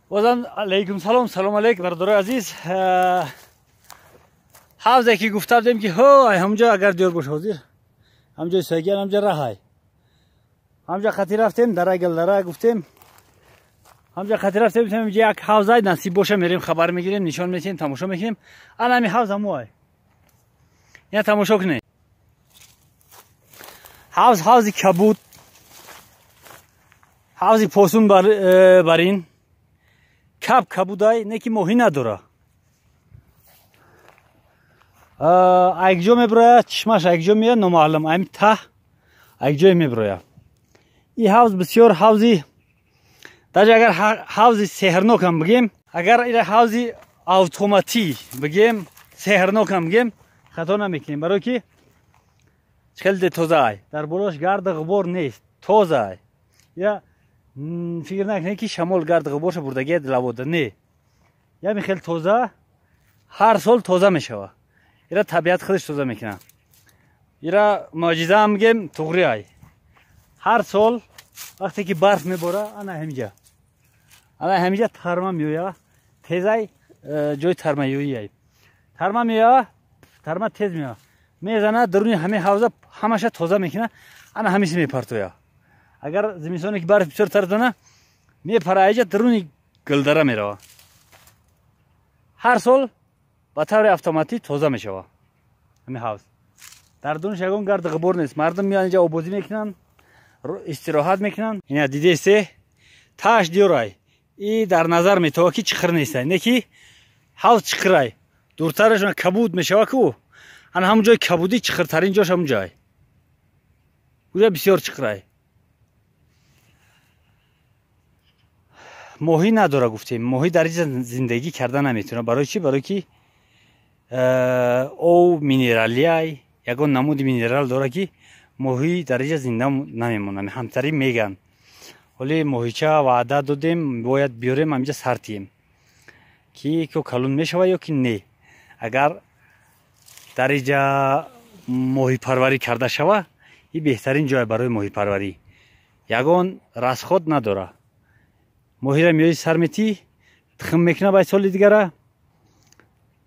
Бозам алейкум салом, салом алейк бародарои азиз. Ҳавзе ки гуфта будем ки ҳо ҳамҷо агар диёр бош ҳозир. Ҳамҷои сойгиан ҳамҷо раҳай. Ҳамҷо қати рафтем, дара гилдара гуфтем. Ҳамҷо қати рафтем, ҳамҷо як ҳавзай насиб боша мерем, хабар мегирем, нишон метиҳем, тамошо мекунем. Ана ҳами ҳавз ҳамоай. Я тамошо кунед. Ҳавз ҳавзи кабуд. Ҳавзи посун барин. Каб кабудай, не ки моҳӣ надора. Айкҷо меброяд, чишмаш айкҷо меяд, номаълум. Ами таҳ айкҷое меброяд. И ҳавз бисёр ҳавзи, даже агар ҳавзи сеҳрнокам бигем, агар ира ҳавзи автоматӣ бигем, сеҳрнокам бигем, хато намекунем, барое ки хеле тозаай. Дар болош гарду ғубор нест, тозаай. Я фикр накунед ки шамол гарду ғуборша бурдагиад лавода, не. Ями хеле тоза, ҳар сол тоза мешава. Ира табиат худаш тоза мекунад. Ира мӯъҷизаам бигем, туғри ай. Ҳар сол вақте ки барф мебора, ана ҳамиҷа. Ана ҳамиҷа тарма меояд, тезай ҷои тармаёӣ ай. Тарма меояд, тарма тез меояд. Мезанад даруни ҳамаи ҳавза ҳамаша тоза мекунад, ана ҳамиси мепартояд. Агар зимистоне ки барф бисёр тар зана, мепара айҷа даруни гилдара меравад. Ҳар сол ба таври автоматӣ тоза мешавад ҳамин ҳавз. Дар дунаш ягон гарду ғубор нест. Мардум меоянд инҷа обозӣ мекунанд, истироҳат мекунанд. Ина дидесте тааш диёрай. И дар назар метова ки чиқир нестай, не ки ҳавз чиқирай. Дуртараш кабуд мешава ку, ана ҳамон ҷои кабудӣ чиқиртарин ҷош ҳамон ҷой. Уҷа бисёр чиқирай. Моҳӣ надора гуфтем, моҳӣ дар инҷа зиндагӣ карда наметавонад. Барои чӣ? Барои ки об минералиай, ягон намуди минерал дора ки моҳӣ дар инҷа зинда намемонад. Ҳамтарӣ меган. Ҳоли моҳича ваъда додем, бояд биёрем ҳаминҷа сартием ки ко калон мешава ё ки не. Агар дар инҷа моҳипарварӣ карда шава, ин беҳтарин ҷой барои моҳипарварӣ. Ягон расход надора. Моҳира меои сар метӣ, тухм мекунад баъд соли дигара,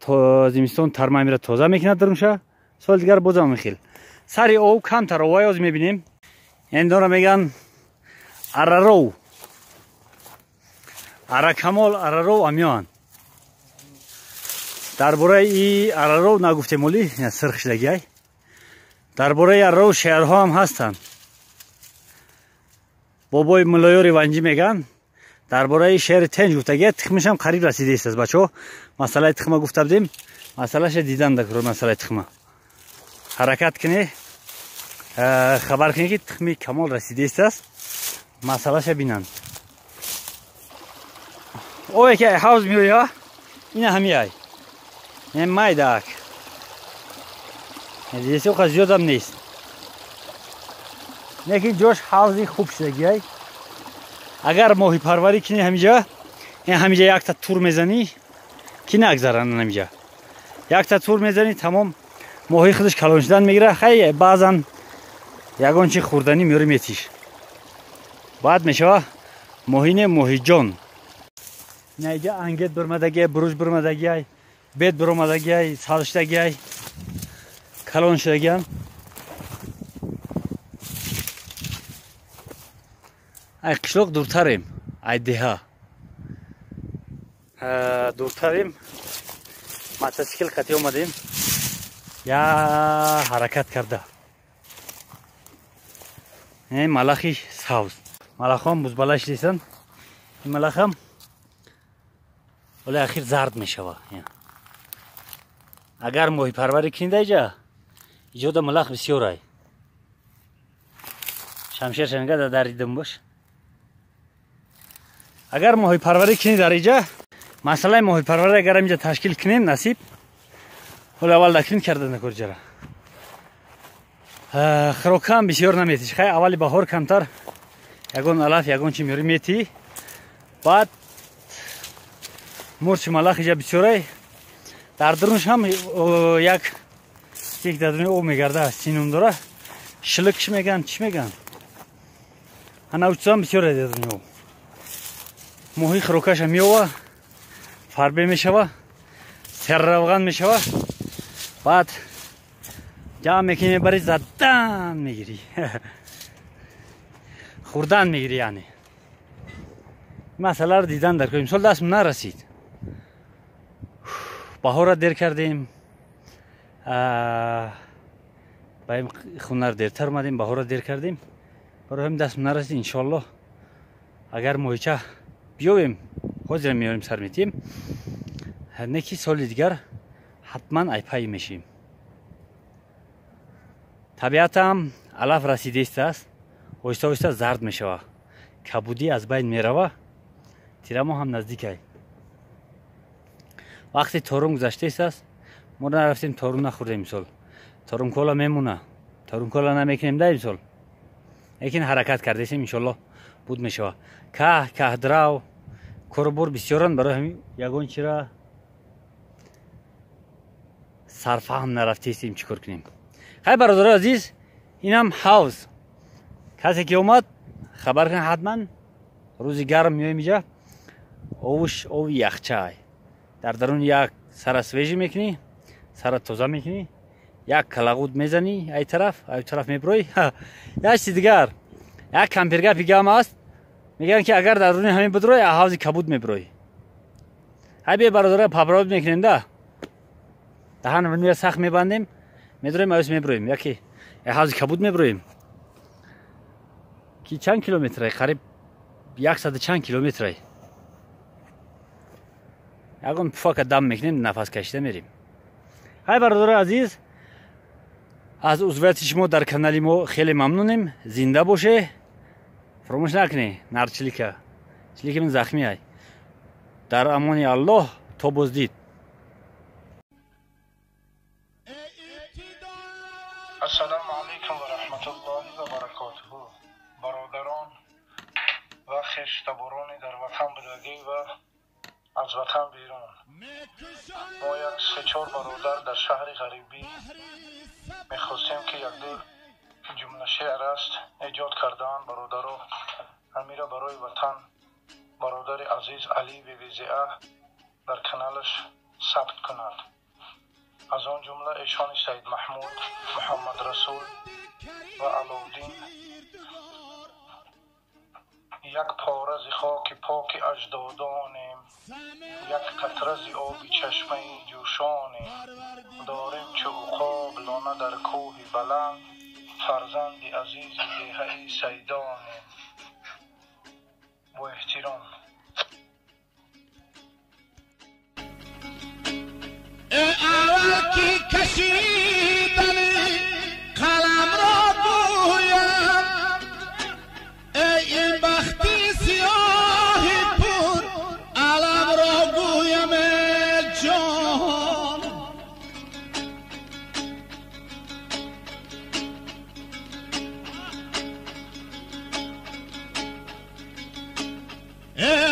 то зимистон тарма мера тоза мекунад дарунша, соли дигар бозам мехел. Сари об камтар овай оз мебинем. Ин дора меган араров. Аракамол араров амиён. Дар бораи и араров нагуфтем оли, сирх шудагиай. Дар бораи араров шеърҳо ҳам ҳастанд. Бобои муллоёри ванҷӣ меган. Дар бораи шеъри тенҷ гуфтагия, тухмишам қариб расидааст бачаҳо. Масъалаи тухма гуфта будем, масъалаша дидан дакро, масъалаи тухма. Ҳаракат кунед, хабар кунед ки тухми камол расидааст, масъалаша бинанд. Ое ки ҳавз меоя, ина ҳамиай. Ин майдаак. Дидеси оқа зиёдам нест. Лекин ҷош ҳавзи хуб шудагиай. Агар моҳипарварӣ кунӣ ҳамиҷа, ин ҳамиҷа якта тур мезанӣ, ки нагзаранд ҳамиҷа. Якта тур мезанӣ, тамом моҳи худаш калон шудан мегирад. Хай баъзан ягон чи хӯрданӣ меёрӣ метиш. Баъд мешава моҳӣ не, моҳиҷон. Ина иҷа ангет бирмадагиай, буруҷ бирмадагиай, бед биромадагиай, сабз шудагиай, калон шудагиан. Ай қишлоқ дуртарем, ай деҳа дуртарем. Мотосикл қатӣ омадем, я ҳаракат карда. Малахи сабз, малахҳоам бузбала шидисан. Ин малахам вале ахир зард мешава. Агар моҳипарварӣ кунед иҷа, иҷода малах бисёр ай. Шамшер шанга даридим бош. Агар моҳипарварӣ кунед дар иҷа, масъалаи моҳипарварӣ агар инҷа ташкил кунем, насиб. Ҳоло аввал дакрин карда накор ҷара. Хӯрокам бисёр наметиш. Хай аввали баҳор камтар ягон алаф, ягон чи меёрӣ метӣ. Баъд мурчи малах иҷа бисёрай. Дар дарунаш ҳам як чизе дар даруни об мегарда, синум дора. Шилик чӣ меган, чӣ меган? Ана учсам бисёр дар даруни об. Моҳи хӯрокаша меова, фарбе мешава, серравған мешава, баъд ҷамъ мекунӣ, мебарӣ, задан мегирӣ, хӯрдан мегирӣ. Яъне масъаларо дидан дар кор. Имсол дастм нарасид, баҳорро дер кардем, ба ин хонаро дертар омадем, баҳорро дер кардем, барои ҳамин дастм нарасид. Иншоаллоҳ агар моҳича биёвем, ҳозира меорем, сар метиҳем, не ки соли дигар ҳатман айпай мешем. Табиатам алаф расидааст, оҳиста оҳиста зард мешава, кабудӣ аз байн мерава, тирамо ҳам наздикай. Вақти торум гузаштааст, мо нарафтем, торум нахӯрдем имсол. Торум кола мемона, торум кола намекунем да имсол, лекин ҳаракат кардесем, иншоллоҳ буд мешава. Каҳ, каҳдрав, корубор бисёранд, барои ҳамин ягон чира сарфаҳм нарафтаистем, чӣ кор кунем. Хай, бародарои азиз, инам ҳавз. Касе ки омад, хабар кунед, ҳатман рӯзи гарм меоем иҷа. Овуш ови яхчай, дар дарун як сара свежий мекунӣ, сара тоза мекунӣ, як калағуд мезанӣ, ай тараф ай тараф мебурой. Як чизи дигар, як кампиргапи гам аст, мегӯянд ки агар дар руни ҳамин бидурой, ҳавзи кабуд мебурой. Ҳай бе, бародаро, паброд мекунем да, даҳан винуя сахт мебандем, медуроем, аюс мебуроем, яке ҳавзи кабуд мебуроем, ки чанд километрай, қариб 100 чанд километрай. Ягон пуфака дам мекунем, нафас кашида мерем. Ҳай, бародарои азиз, аз узвияти шумо дар канали мо хеле мамнунем. Зинда боше, фаромӯш накунед нарчилика, чилики мин захмӣ ай. Дар амони Аллоҳ, то боздид. Ассалому алайкум ва раҳматуллоҳи ва баракотуҳу. Бародарон ва хештаборони дар ватан будагӣ ва аз ватан берун, мо як се-чор бародар дар шаҳри ғарибӣ мехостем, ки якду ҷумла шеър аст, эҷод кардаанд бародаро, ҳамира барои ватан бародари азиз Али ВВЗА дар каналаш сабт кунад. Аз он ҷумла эшони Саид Маҳмуд, Муҳаммад Расул ва Аловдин. Як пора зи хоки поки аҷдодонем, як қатра зи оби чашмаи ҷӯшонем, дорем чу уқоб лона дар кӯҳи баланд, фарзанди азизи деҳаи Сайдонем. Бо эҳтиром. Аввал ки кашидани қаламро гӯям, эй бахти сиёҳи пур аламро гӯям, ҷон.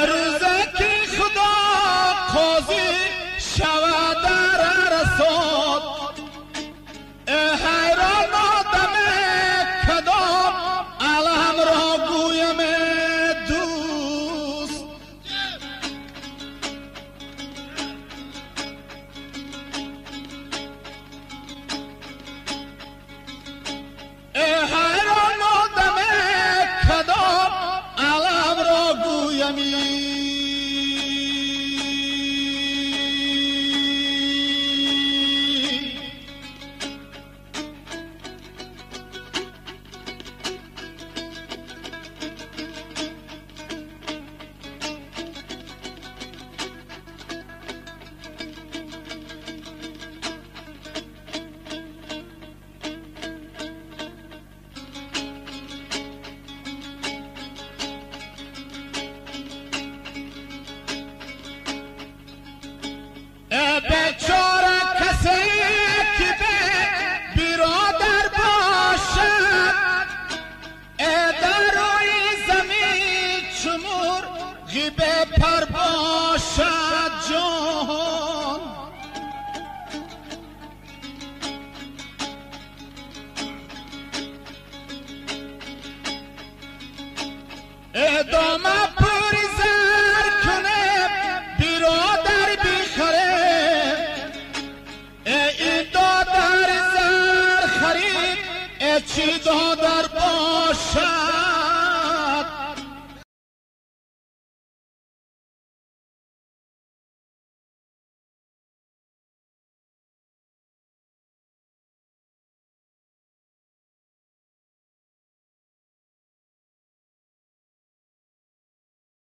Рӯзе ки Худо қозӣ шавад дар арасот, ҳайрон одаме кадом аламро гӯям, дӯст. Ҳайрон одаме кадом аламро гӯям. Бечора касе ки бе биродар бошад, дар рӯи замин чу мурғи бепар бошад, ҷон. Дома пури зар Чӣ додар бошад.